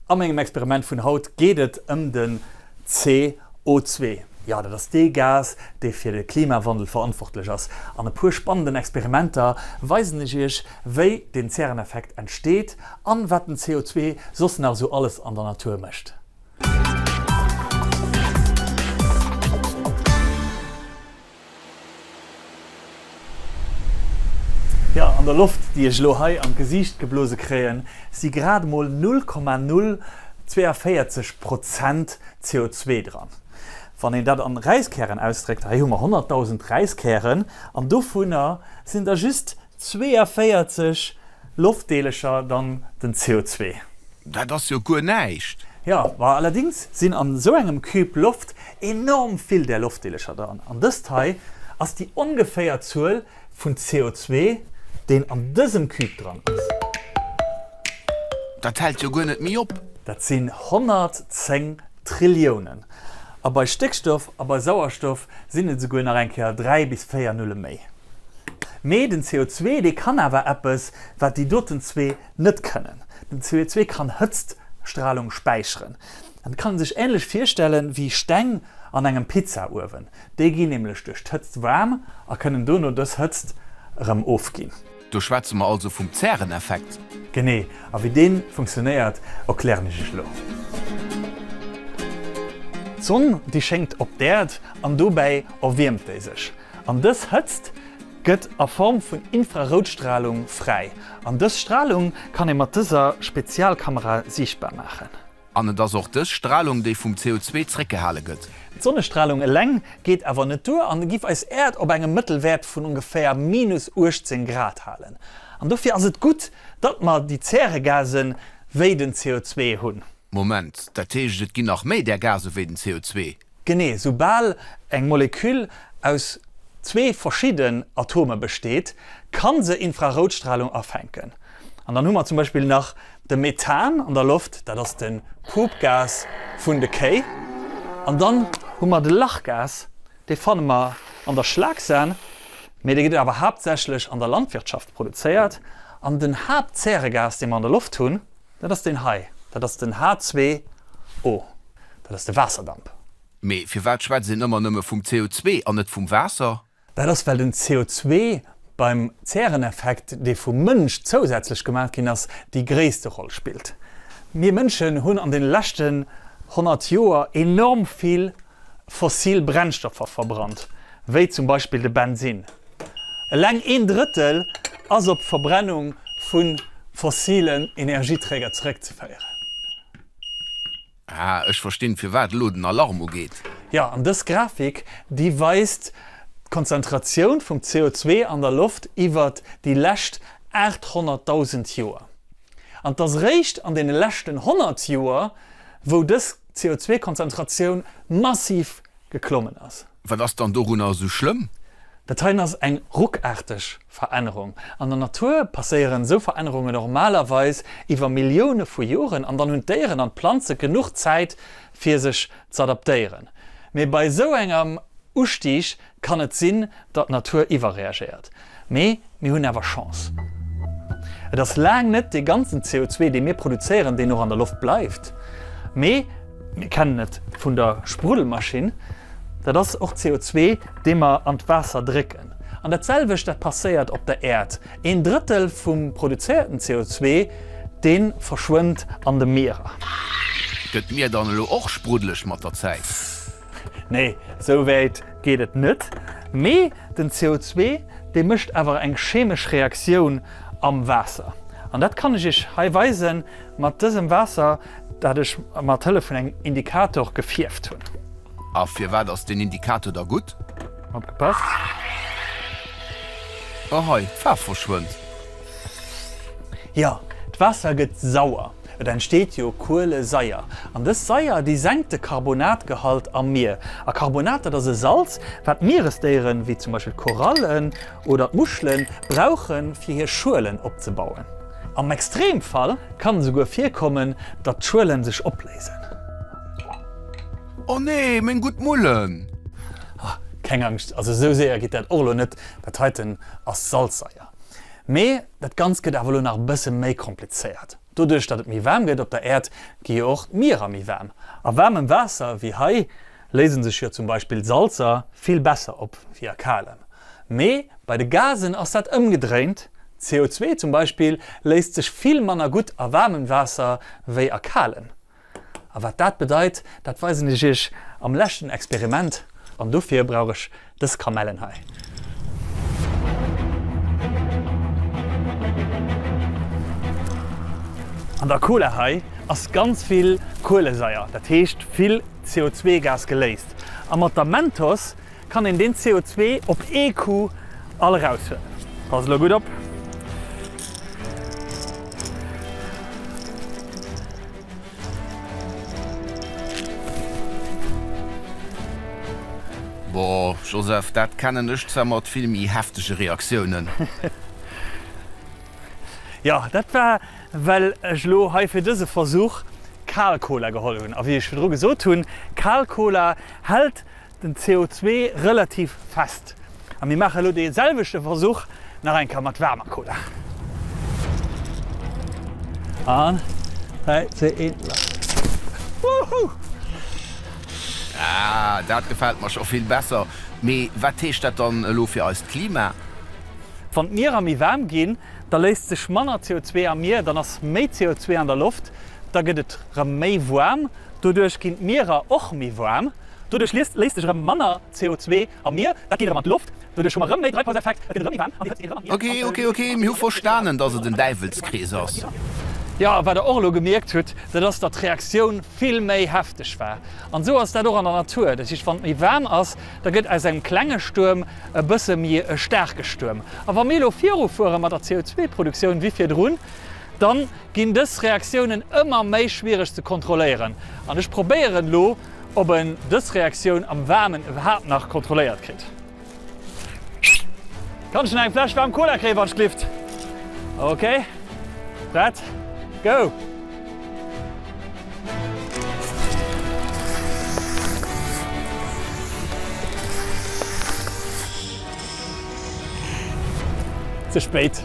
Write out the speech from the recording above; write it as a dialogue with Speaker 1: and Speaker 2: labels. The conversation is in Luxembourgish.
Speaker 1: A mengem Experiment vun haut geet et ëm den CO2. Jo, dat ass dee Gas, dee fir de Klimawandel verantwortlech ass. An e puer spannenden Experimenter weisen ech iech, wéi den Zäreneffekt entsteet an wat den CO2 soss nach esou alles an der Natur mécht. Jo, an der Loft, déi ech elo hei an d'Gesiicht geblose kréien, si grad emol 0,042 Prozent CO2 dran. Wann een dat an Räiskären ausdréckt, hei hu mer 100.000 Räiskären, an dovunner sinn der just 42 Loftdeelecher dann den CO2.
Speaker 2: Dat ass jo guer näischt!
Speaker 1: Jo, ma allerdings sinn an esou engem Cube Loft enorm vill där Loftdeelecher dran. An dëst hei ass déi ongeféier Zuel vun CO2, deen an dësem Cube dran ass.
Speaker 2: Dat hält jo guer net méi op!
Speaker 1: Dat sinn 110 Trilliounen. A bei Stéckstoff a bei Sauerstoff sinn et esouguer nach eng Kéier 3 bis 4 Nulle méi. Mee den CO2, dee kann awer eppes, wat déi doten zwee net kënnen. Den CO2 kann Hëtztstralung späicheren. Dat kann ee sech änlech virstellen wéi Steng an engem Pizzauewen. Déi ginn nämlech duerch d'Hëtzt waarm a kënnen dono dës Hëtzt erëm ofginn.
Speaker 2: Do schwätze mer also vum Zäreneffekt.
Speaker 1: Genee, a wéi dee funktionéiert, erklären ech iech elo. D'Sonn, déi schéngt op d'Äerd an dobäi erwiermt déi sech. An dës Hëtzt gëtt a Form vun Infraroutstralung fräi. An dës Stralung kann ee mat dëser Spezialkamera siichtbar maachen.
Speaker 2: An et ass och dës Stralung, déi vum CO2 zréckgehale gëtt.
Speaker 1: D'Sonnestralung eleng geet awer net duer an giff eis Äerd op engem Mëttelwäert vun ongeféier minus 18 Grad halen. An dofir ass et gutt, datt mer déi Zäregasen wéi den CO2 hunn.
Speaker 2: Moment, dat heescht et ginn nach méi där Gase wéi den CO2?
Speaker 1: Genee, soubal eng Moleküll aus zwee verschidden Atome besteet, kann se Infraroutstralung afänken. An dann hu mer zum Beispill nach de Methan an der Loft, dat ass de Pupgas vun de Kéi. An dann hu mer de Lachgas, dee fanne mer an der Schlagsahn, mee dee gëtt awer haaptsächlech an der Landwirtschaft produzéiert. An den Haaptzäregas, dee mer an der Loft hunn, Dat ass deen hei, dat ass den H2O, dat ass de Waasserdamp.
Speaker 2: Mee firwat schwätzt een ëmmer nëmme vum CO2 an net vum Waasser?
Speaker 1: Dat ass well den CO2 beim Zäreneffekt, dee vum Mënsch zousätzlech gemaach ginn ass, déi gréisste Roll spillt. Mir Mënschen hunn an den leschten 100 Joer enorm vill fossil Brennstoffer verbrannt, wéi zum Beispill de Bensinn. Eleng een Drëttel ass op d'Verbrennung vu fossilen Energieträger zeréckzeféieren.
Speaker 2: Ah, ech verstinn firwat elo den Alarm ugeet.
Speaker 1: Jo, an dës Grafik, déi weist d'Konzentratioun vum CO2 an der Loft iwwert déi lescht 800.000 Joer. An 't ass réischt an deene leschten 100 Joer, wou dës CO2-Konzentratioun massiv geklommen ass.
Speaker 2: Wat ass dann dorunner esou schlëmm?
Speaker 1: Dat heien ass eng ruckaarteg Verännerung. An der Natur passéieren esou Verännerungen normalerweis iwwer Millioune vu Joren an dann hunn d'Déieren an d'Planze genuch Zäit fir sech z'adaptéieren. Mee bei esou engem Ustieg kann et sinn, datt d'Natur iwwerreagéiert. Mee mir hunn awer Chance. Et ass laang net dee ganzen CO2, dee mir produzéieren, deen och an der Loft bleift. Mee mir kennen et vun der Spruddelmaschinn, dat ass och CO2, dee mer an d'Waasser drécken. An dat selwecht, dat passéiert op der Äerd. Een Drëttel vum produzéierten CO2, dee verschwënnt an de Mierer.
Speaker 2: Gëtt d'Mier dann elo och spruddeleg mat der Zäit?
Speaker 1: Nee, esou wäit geet et net. Mee den CO2, dee mécht awer eng chemesch Reaktioun am Waasser. An dat kann ech iech hei weisen mat dësem Waasser, dat ech mat Hëllef vun engem Indikator gefierft hunn.
Speaker 2: A firwat ass deen Indikator da gutt?
Speaker 1: Opgepasst!
Speaker 2: Oh hei, d'Faarf verschwënnt.
Speaker 1: Jo, d'Waasser gëtt sauer. Et entsteet jo Kuelesaier. An dës Saier, déi senkt de Karbonatgehalt am Mier. A Karbonat, dat ass e Salz, wat d'Mieresdéieren, wéi zum Beispill d'Korallen oder d'Muschelen, brauchen, fir hir Schuelen opzebauen. Am Extremfall kann et esouguer virkommen, datt d'Schuelen sech opléisen.
Speaker 2: Oh nee, meng gutt Mullen!
Speaker 1: Keng Angscht, also esou séier geet dat och elo net. Dat heiten ass Salzsaier. Mee dat Ganzt gëtt awer elo nach e bësse méi komplizéiert. Doduerch datt et méi waarm gëtt op der Äerd, gi jo och d'Mierer méi waarm. A waarmem Waasser wéi hei léise sech jo zum Beispill Salzer vill besser op wéi a kalem. Mee bei de Gasen ass dat ëmgedréint, CO2 zum Beispill léist sech vill manner gutt a waarmem Waasser wéi a kalem. A wat dat bedeit, dat weisen ech iech am leschten Experiment. An dofir brauch ech dës Kamellen hei. An der Cola hei ass ganz vill Kuelesaier, dat heescht vill CO2-Gas geléist. A mat der Mentos kann een deen CO2 op ee Coup all eraushuelen. Passt elo gutt op.
Speaker 2: Boah, Joseph, dat kennen ech zwar mat vill méi heftege Reaktiounen.
Speaker 1: Jo, dat war well ech elo hei fir dëse Versuch kal Cola geholl hunn. A wéi ech virdru gesot hunn, kal Cola hält den CO2 relativ fest. A mir maache elo dee selwechte Versuch nach eng Kéier mat waarmer Cola. An 3, 2, 1, lass! Woohoo!
Speaker 2: Ah, dat gefält mer scho vill besser. Mee wat heescht dat dann elo fir eist Klima?
Speaker 1: Wann d'Mierer méi waarm ginn, da léist sech manner CO2 am Mier, dann ass méi CO2 an der Loft, da gëtt et rëm méi waarm. Doduerch ginn d'Mierer och méi waarm. Doduerch léist sech erëm manner CO2 am Mier, dat geet erëm an d'Loft, doduerch hu mer erëm méi Treibhauseffekt, et gëtt erëm méi waarm an déi Hëtzt geet erëm an d'Mier.
Speaker 2: Ok, ok, ok, mir hu verstanen, dass et en Däiwelskrees ass.
Speaker 1: Jo, a wat der och elo gemierkt hutt, dat ass, datt d'Reaktioun vill méi hefteg war. An esou ass dat och an der Natur. Dat heescht, wann et méi waarm ass, da gëtt aus engem klenge Stuerm e bësse méi e staarke Stuerm. A wa mir elo virufuere mat der CO2-Produktioun wéi virdrun, dann ginn dës Reaktiounen ëmmer méi schwiereg ze kontrolléieren. An ech probéieren elo, Ob en dës Reaktioun am Waarmen iwwerhaapt nach kontrolléiert kritt. Kann ech nach eng Fläsch waarm Cola kréien, wann ech glift? Ok, prett, go! Ze spéit.